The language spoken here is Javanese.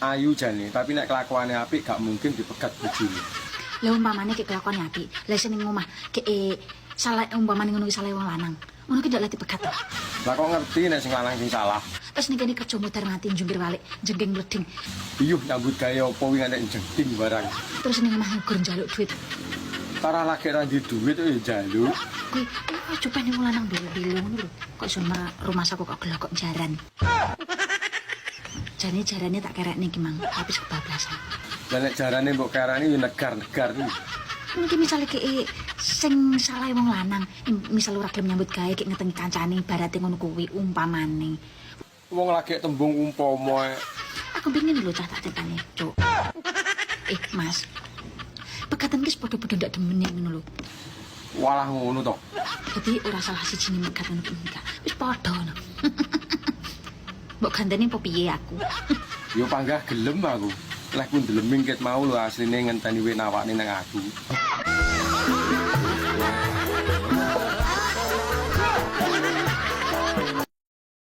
Ayu jane, tapi nek kelakuane apik gak mungkin dipegat bojone. Lah umpamane kek kelakuane apik, lah sing ning omah kek salah, umpamane ngono ki salah wong lanang. Ngono ki ndak lati pegat to. Lah kok ngerti nek sing lanang sing salah? Terus ning kene kerja modar mati jungkir walik, jengking mleding. Iyuh, nyambut gawe apa wi ngantek jengking barang. Terus ning omah gur njaluk duit. Tarah lagi ra duwe duit ya njaluk. Kuwi aja pengen wong lanang belo-belo ngono lho. Kok iso rumahsaku kok gelokok jaran. Jane jarane tak kerekne iki mang, tapi kebablasan. Lah nek jarane mbok kerani ya negar-negar kuwi. Mungkin misalnya kek sing salah wong lanang, misal ora gelem nyambut gawe kek ngetengi kancane ibarate ngono kuwi umpamane. Wong lagi tembung umpama. Aku pingin lho cah tak critane, Cuk. Eh, Mas. Pegatan ki padha-padha ndak demene ngono lho. Walah, ngono to. Dadi ora salah siji megat ngono ki enggak. Wis padha ngono. Mbok ganteni apa piye aku? Yo panggah gelem aku. Leh ku ndeleming ket mau lho asline ngenteni we nawakne nang aku.